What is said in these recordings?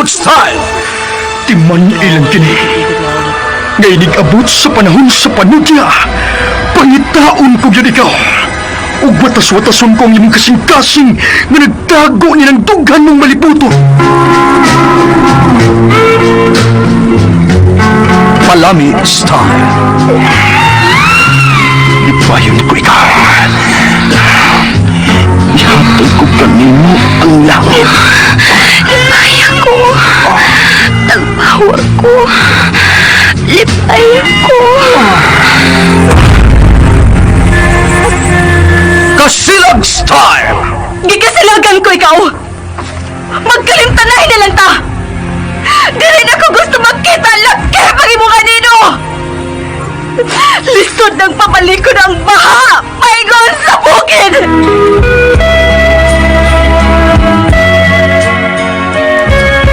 Palibot style. Timan ilang kini. Nga abot sa panahon sa panudya. Pangitaon ko gyud ikaw. Ug watas-watason ko ang imong kasing-kasing nga nagtago ni ng dughan mong malibuton. Palami style. Ipayon ko ikaw. Ihatag ko kanimo ang langit. Lipay ako. Tagpawa ko. Lipay ko. Kasilag style! Gikasilagan ko ikaw. Magkalimtanahin na lang ta. Dili na ko gusto magkita laki pag imo kanino. Lisod ng pabalikon ang baha. Paingon sa bukid.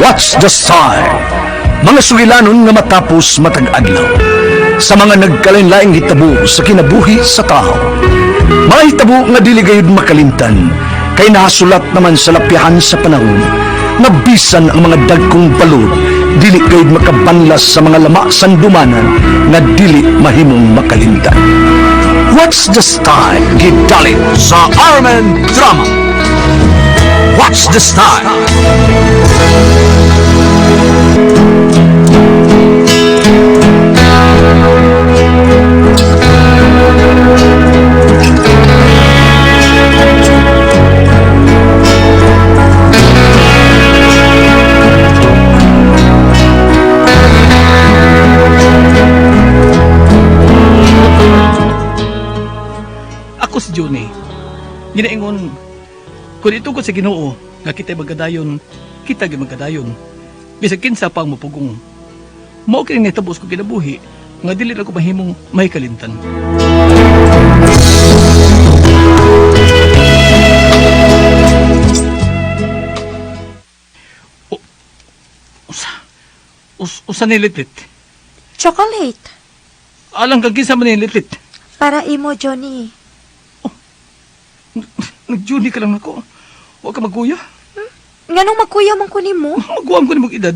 What's the style? Mga sugilanon nga matapos matag adlaw. Sa mga nagkalain-laing hitabo sa kinabuhi sa tao. Mga hitabo nga dili gayud makalimtan kay nasulat naman sa lapyahan sa panahon nga bisan ang mga dagkong balod dili gayud makabanlas sa mga lama sandumanan nga dili mahimong makalimtan. What's the style? Gidalit sa Armen Drama. What's the style? Ako si Johnny. Ginaingon, kung ito ko sa Ginoo, nga kita'y magkadayon, kita gyud magkadayon. Bisag kinsa pa ang mapugong. Mao kini nahitabo ko kinabuhi, nga dili na ko mahimong may kalimtan. O, usa, usa ni Litlit. Chocolate. Alang kang kinsa man ni Litlit. Para imo, Johnny. Nag-Johnny ka lang ako. Huwag ka magkuya. Nganong magkuya man ko nimo? Maguwam ko ni mong edad.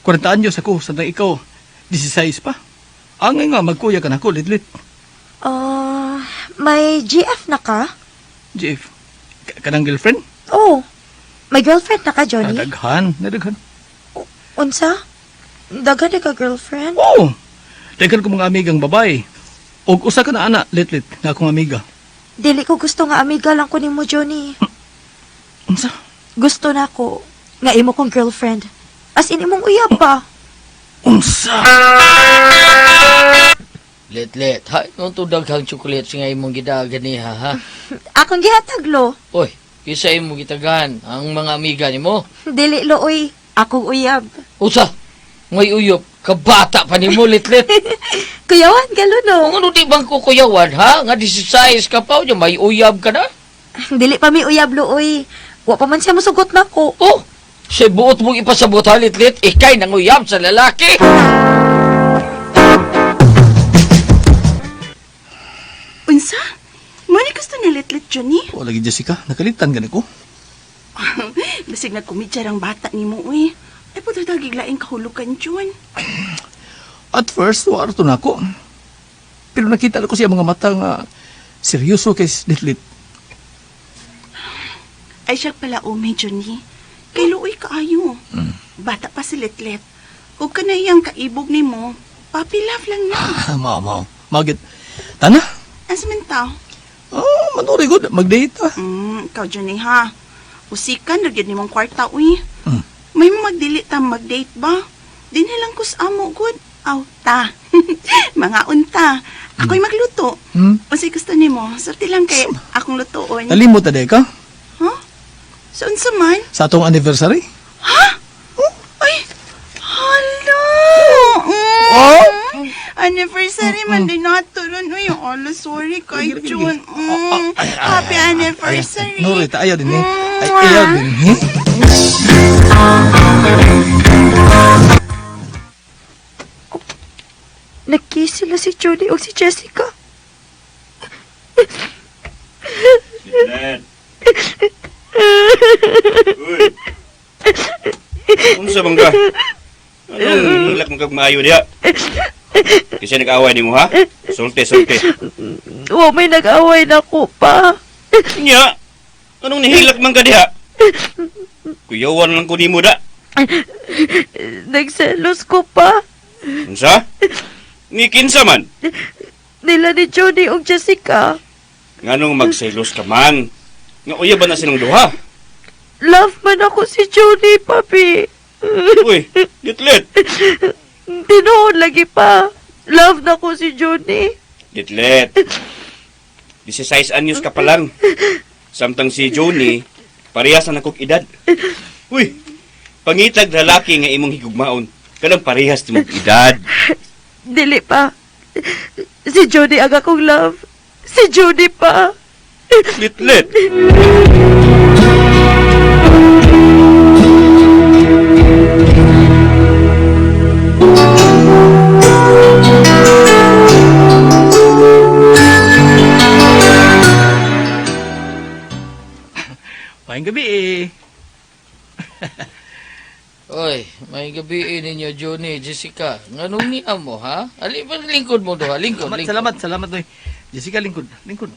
40 anyos ako, sa ikaw, 16 pa. Angay nga, magkuya ka na ako, litlit. Ah, may GF na ka? JF, kanang girlfriend? Oh, may girlfriend na ka, Johnny? Nadaghan, nadaghan. Unsa? Daghan na ka girlfriend? Oo! Daghan ko mga amigang babae. Og usa ka na ana, litlit, nga akong amiga. Dili ko gusto nga amiga lang ko nimo, Johnny. Unsa? Gusto na ko nga imo kong girlfriend. As in imong uyab pa. Unsa? Let-let, ha? Nung to daghang chocolate nga imong gidagan niya, ha? Akong gihatag lo. Oy, isa imong gitagan ang mga amiga nimo. Dili lo oy, akong uyab. Usa, may uyop, kabata pa nimo, let-let. Kuyawan ka lo no. Kung ano di bang kukuyawan, ha? Nga 16 ka pa, unya, may uyab ka na? Dili pa mi uyab lo oy. Wa pa man siya mosugot nako. Oh, sa buot mong ipasabot ha, let-let, ikay nang uyab sa lalaki. Unsa? Mo ni gusto ni Litlit Johnny? O lagi Jessica, nakalitan gani ko. Basig nagkomedya ang bata nimo uy. Ay puto tagiglaing kahulugan John. At first, wala to na ako. Pero nakita na ko siya mga mata nga seryoso kay litlit. Ay siya pala umi Johnny. Kay luoy kaayo. Bata pa si Litlit. Ug ka na iyang kaibog nimo. Papi love lang na. Mao, mao. Magit. Tana? As man tao. Oh, manuri good. Mag-date ah. Ikaw Johnny ha. Usikan ra gyud nimong kwarta uy. Mm. May magdili ta mag-date ba? Dinhi lang kus amo gud. Aw ta. Mga unta. Ako'y magluto. Unsay gusto nimo? Sorti lang kay akong lutoon. Nalimot na ka Huh? So unsa man? sa atong anniversary. Ha? Ay, hala! Oh? Anniversary man din nato nun. Uy, ala, sorry kay Lagi, lagi, Jun. Happy anniversary. Nuri, ayaw din eh. Ay, ayaw din eh. Nagkiss sila si Johnny o si Jessica. Let. Uy. Unsa bang ka? Anong hilak mo kag maayo diha? Kasi nag-away nimo ha? Sulti, sulti. Wa may nag-away na ko pa. Nya, anong nihilak man ka diha? Kuyawan lang ko nimo da. Nagselos ko pa. Unsa? Ni kinsa man? Nila ni Johnny og Jessica. Nganong magselos ka man? Nga uya ba na silang duha? Love man ako si Johnny, papi. Uy, litlit. Tinuod lagi pa. Love na ko si Johnny. Litlit. 16 anyos ka pa lang. Samtang si Johnny, parehas na nakog edad. Uy, pangitag lalaki nga imong higugmaon. Kanang parehas nimong edad. Dili pa. Si Johnny ang akong love. Si Johnny pa. Litlit. Maayong gabi eh. Oy, may gabi ninyo, Johnny, Jessica. Nganong niya mo, ha? Ali, pa lingkod mo doha. Lingkod, Salamat, lingkod. salamat, salamat noy. Jessica, lingkod, lingkod.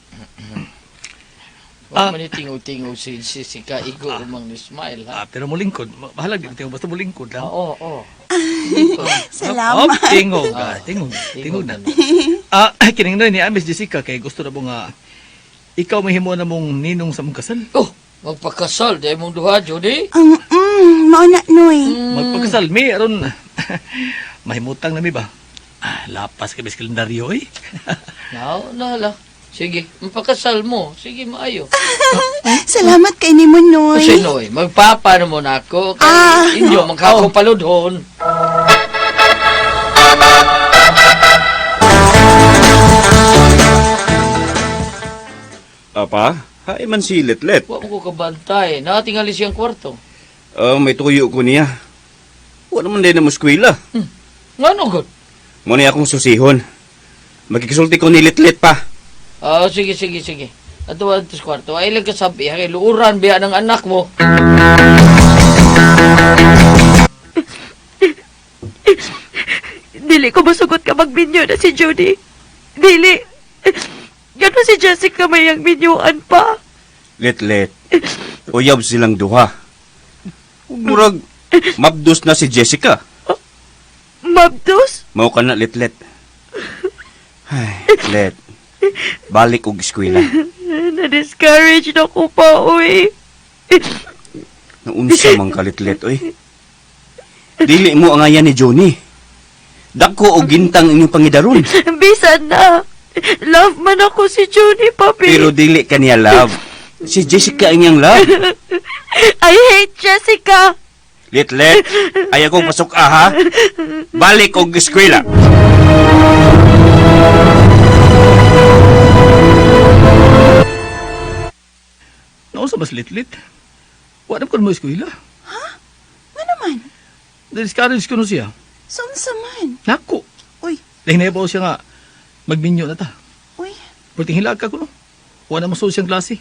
Huwag man ni tingog-tingog si Jessica. Igo rumang ni smile, ha? Ah, pero mo lingkod. Bahalag di bitaw, basta mo lingkod lang. Oo, oo. Salamat. Oh, tingog, ah, tingog, tingog na. Ah, kining noy ni Miss Jessica kay gusto na mo nga ikaw mahimo na mong ninong sa mong kasal. Oh, magpakasal. Dahil mong duha, Johnny. Mao na Noy. Magpakasal mi aron mahimutang na mi ba? Ah, lapas kay bis kalendaryo eh. Now, nala. Sige, magpakasal mo. Sige, maayo. Salamat kay nimo Noy. Kasi Noy, magpapa na mo na ako. Kay Ah. inyo, magkakapaludhon. Apa, hay man si Litlit. Huwag mo ko kabantay. Nakatingali siyang kwarto. Ah, may tuyo ko niya. Wala man din na mo eskwela. Ngano, God? Mo ni akong susihon. Magkikisulti ko ni Litlit pa. Ah, sige, sige, sige. Ato ato sa kwarto. Ay lang kasabi, ay luuran biya ng anak mo. Dili ko masugot ka magbinyo na si Johnny. Dili. Gano si Jessica may ang binyuan pa. Litlit. Uyab silang duha. Murag, mabdos na si Jessica. Mabdos? Mao ka na, Litlit. Ay, Let. Balik og eskwela. Na-discourage na ko pa, uy. Naunsa man ka, Litlit, oy. Dili mo ang ni Johnny. Dako og gintang inyong pangidaron. Bisan na. Love man ako si Johnny, papi. Pero dili ka niya love. Si Jessica ang iyang love. I hate Jessica. Litlit, ay akong pasok ah, ha? Balik og eskwela. Nausa mas litlit. Wa na ko mo eskwela. Nga naman? Discourage ko no siya. So unsa man? Nako. Uy, Lahi na siya nga magbinyo na ta. uy. Perting hilag ka kuno. Wa na mo siyang klase.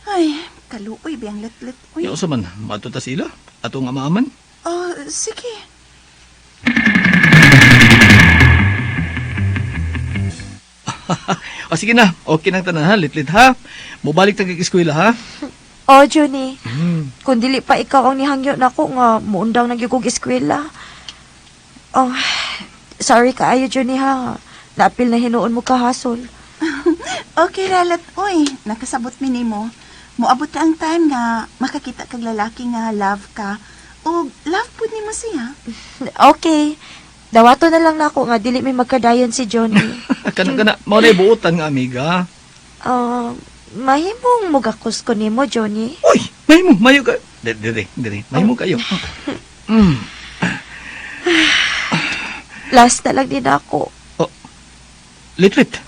Ay, kaluoy biyang Litlit uy. Ya usa man mato ta sila atong amaaman. Oh, sige. O sige na, okay nang tanan ha, litlit ha. Mobalik ta kag eskwela ha. Oh, Johnny. Kung dili pa ikaw ang nihangyo nako nga muundang na gyud kog eskwela. Oh, sorry kaayo, Johnny ha. Naapil na hinuon mo kahasol. Okay ralat uy, nakasabot mi nimo. Moabot na ang time nga makakita kag lalaki nga love ka ug love pud nimo siya. Okay. Dawato na lang nako nga dili may magkadayon si Johnny. Kanang kana mao na buotan nga amiga. Ah, mahimong mugakos ko nimo, Johnny. Uy, mahimo, mayo ka. Dire, dire, dire. Mahimo kayo. Mm. Last na lang din ako. Litlit.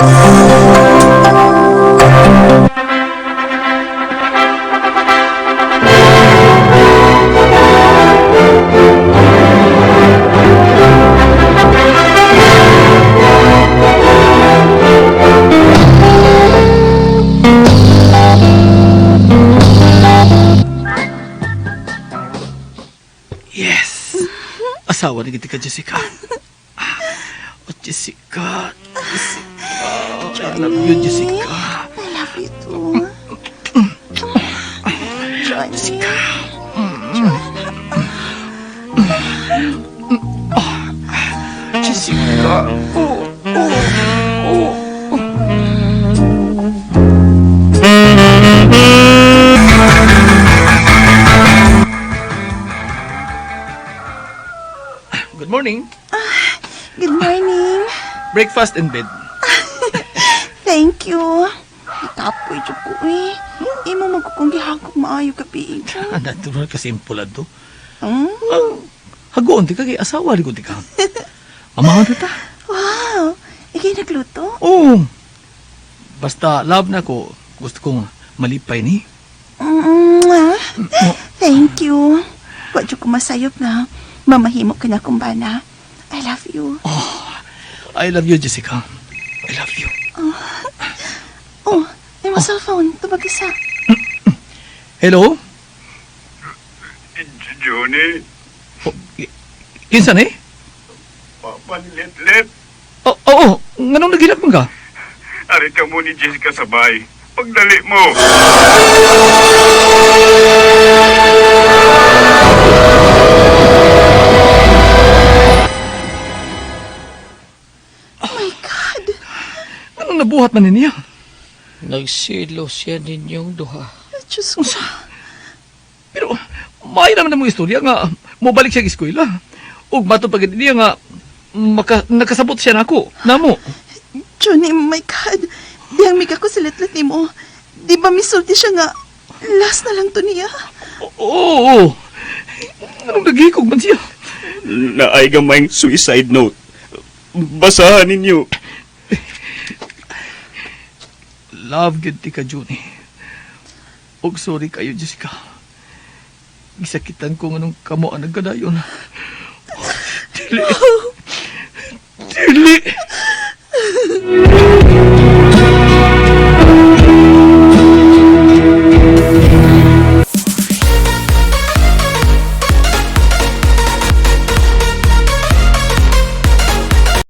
Yes. Asawa na kita ka, Jessica. Oh, Jessica. Jessica. I love you, Jessica. I love you too. Johnny. Jessica. Jessica. Oh. Good morning. Good morning. Breakfast in bed. Thank you. Kapoy jud ko eh. Imo magkukong gihagok maayo gabi. Natural kasi impulad to. Hmm? Hagoon di ka kay asawa di ko di ka. Amahan na ta. Wow. Ikay nagluto? Oo. Basta love na ko. Gusto kong malipay ni. Mm, ah. Thank you. Wa jud ko masayop na mamahimo ka na kong bana. I love you. I love you, Jessica. I love you. Oh, may mo cellphone. Tubag isa. Hello? Johnny, Oh, kinsa ni? papanlit-lit. Oh, oo. Nganong nagilak man ka? Arita mo ni Jessica sabay. Pagdali mo. Oh my God. Nganong nabuhat man ni niya? Nagsilo siya ninyong duha. Diyos ko. Pero, maayo naman ang mga istorya nga mobalik siya sa eskwela. Ug matod pag niya nga nakasabot siya nako. Namo. Johnny, my God. Diyang miga ko sa litlit ni mo. Di ba misulti siya nga last na lang to niya? Oo, oo. Anong naghikog man siya? Naay gamay suicide note. Basahan ninyo. Love gid ti ka, Junie. Og sorry kayo, Jessica. Gisakitan ko nganong kamo ang nagkadayon. Dili. Dili.